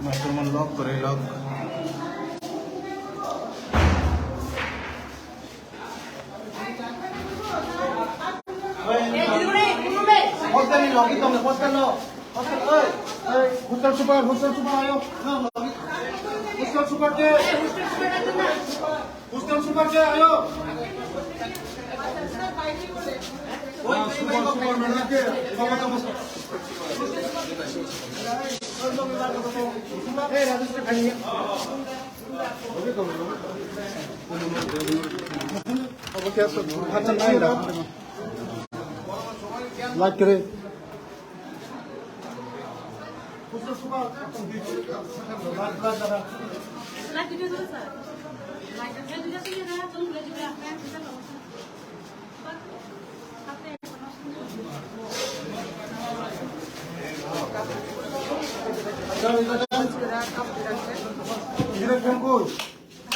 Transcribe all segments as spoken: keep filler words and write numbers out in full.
Microphone lock kwrwi lock. Hostel ni logi tong, hostel no. Hostel, oi, oi, hostel super, hostel super ayo. No, logi. Hostel super ke. Hostel super ke ayo. Oi, super, super mana ke? Bawa tong hostel. Eh, Rajasthan kali ya. Like kare.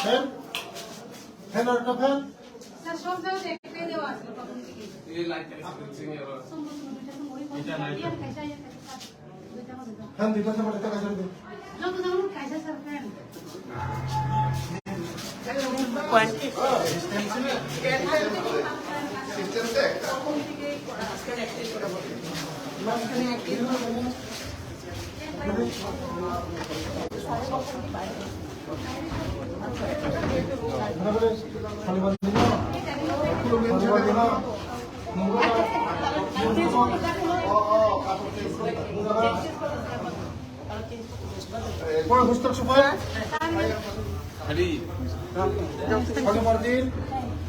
Fan? Fan or no fan? Fan দুইটা আছে, দুইটা কাজ করে দিন। Hostel super. Hari. Hari Martin.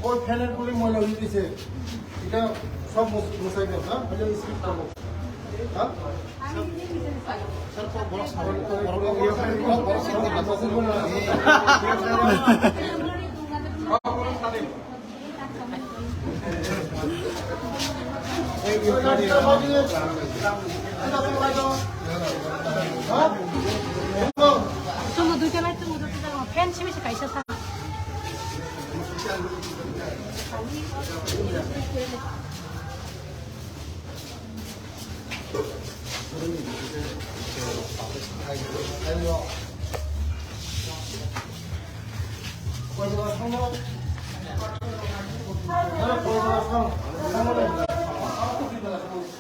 Oi, fan-er boli moila oi gese. Eta sob mus-, musai na, ha? Bole skip koro. Ha? Chwngno duita light tongo, duita light tongo. Fan simi se kaisa sa.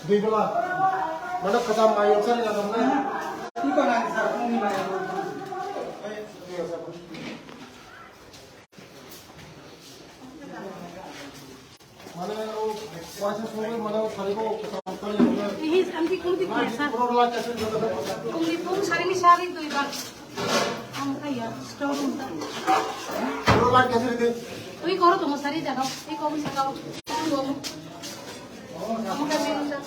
Dui bela. Mana kata mayo cari na tamne. Mane o waisa songwi mane o tharibo kwtal kwtal ya mane. Ihi, samti kungti kuasa. Puro light kasi joto. Kungti pung sari ni sari dui bak. Ang kaya, store room ta. Puro light kasi de. Ui koro tomo sari jano. Ui koro sakao. Ang gomo. Ang kaya meron ta.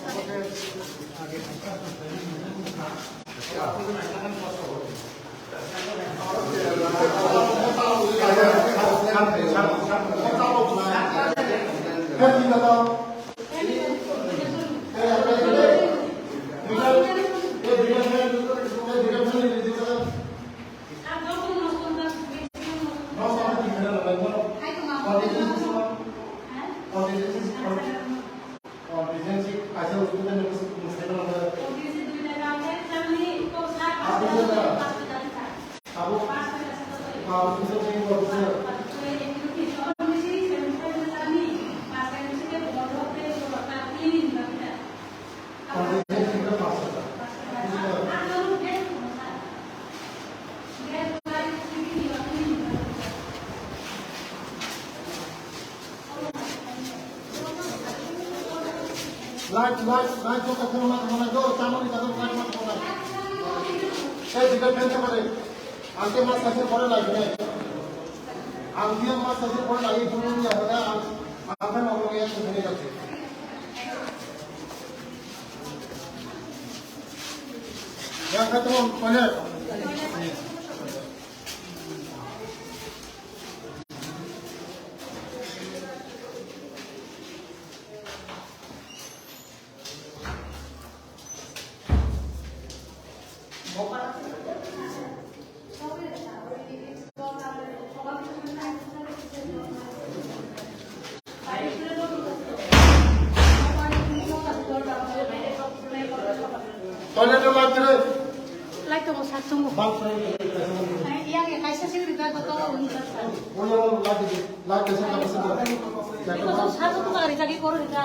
Light, light, light, jota kheno ma thangna, do, tamoni jagao light ma thangna. Ei, jeta fan thangna de. Angke ma saise pore light ne. Angke ma saise pore light, phone ni ya hoda, ang, ang fan off hoye, to phone ni jache. Ya, khatam, pone. Yang kaisa sing rida to to. Iko so sa to kari jagi koro rida.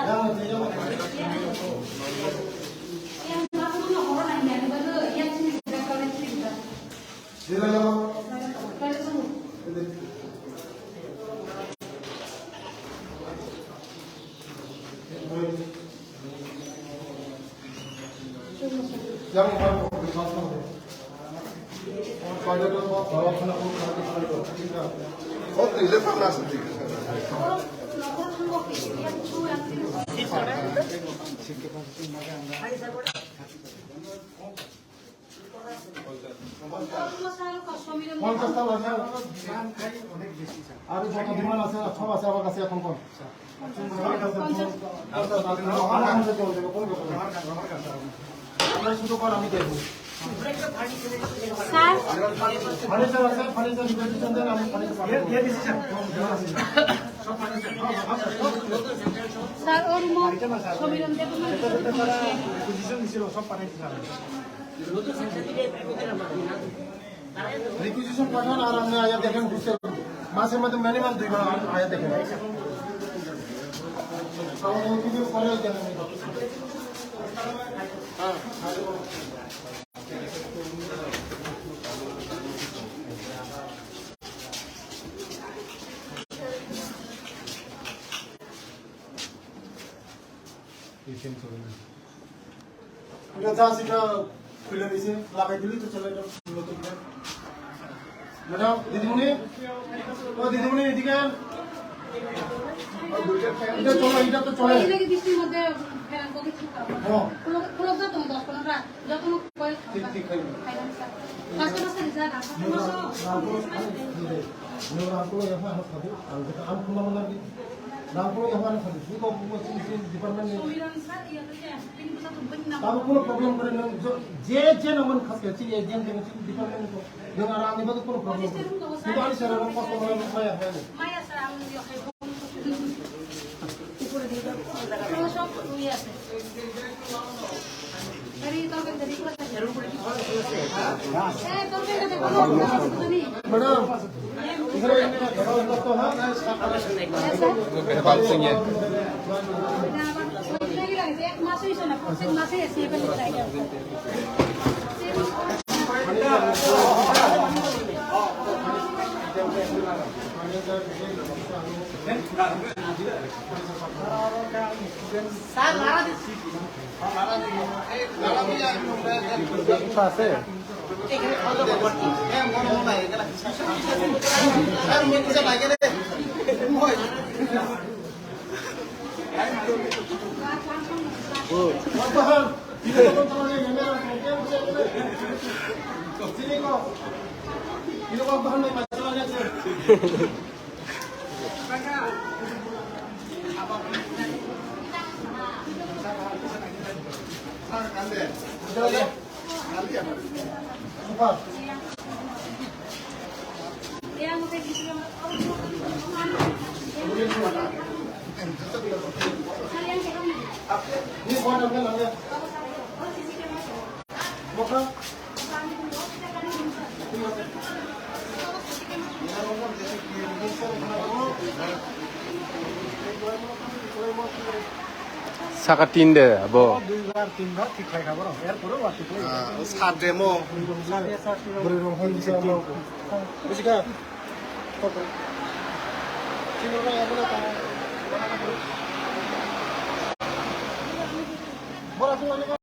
Yang aku no horo na yang ba yang sing rida kare sing rida. পঞ্চাশ টা আছে। আর যত ডিমান্ড আছে, সব আছে আমার কাছে এখন কোন? আমরা শুধু কল আমি দেখবো। স্যার। ফার্নিচার আছে, ফার্নিচার রিকোয়েস্ট দেন, আমি ফার্নিচার পাঠাবো। স্যার, ওর মো-, সমীরন দেব মানে রিকুইজিশন দিছিল, সব পাঠাইছি স্যার। রিকুইজিশন পাঠান আর আপনি আয়া দেখেন, বুঝতে পারবেন। মাসের মধ্যে মিনিমাম দুইবার আ-, আয়া দেখেন। তাহলে ওই ভিডিও করে দেখেন। এটা যা সেটা খুলে দিছে, লাগাই দিলি তো চলে, এটা খুললো তো এটা। ম্যাডাম, দিদিমণি, ও দিদিমণি, এদিকে আন। এটা চলে, এটা তো চলে। এই নাকি বৃষ্টির মধ্যে ফেরান কবি ঠিক পাবো। হ্যাঁ। পুরো, পুরো তো তুমি দশ পনেরো টা, যত মুখ করে ঠিক, ঠিক, খাইবে। পাঁচটা পাঁচটা রিজাল্ট আসে। রামপুর, রামপুর, রামপুর, এখন আমার খাবো, আমি, আমি খুললাম না কি? রামপুর, এখন আমার খাবো। বুঝো, বুঝো, চিনি, চিনি, ডিপার্টমেন্ট নেই। সমীরন স্যার, ইয়ে তো যে, তিনি বুঝা তো বই না। তারপর কোনো প্রবলেম করে না, যে, যে, যে নাম খাস করে, চিনি, যে, যে, যে, ডিপার্টমেন্ট নেই তো। Yung arang ni ba ko problem. Ito ani sir ang customer ang maya kaya. Maya sir ang yo kay. Upor dito. Pero shop ko iya sir. Pero ito ang ganda dito. Eh, ito ang ganda dito. Madam, isa rin na, ito ha. Yes, sir. Ek mas isa na, ek mas isa, seven na. Saka tin de, abo. Duibar, tinbar thik khai kha borok. Erpore wa thik lai. Ah, sat de mo. Bwrwi rok hwn bisa mo. Buji kha? Bora tu ani.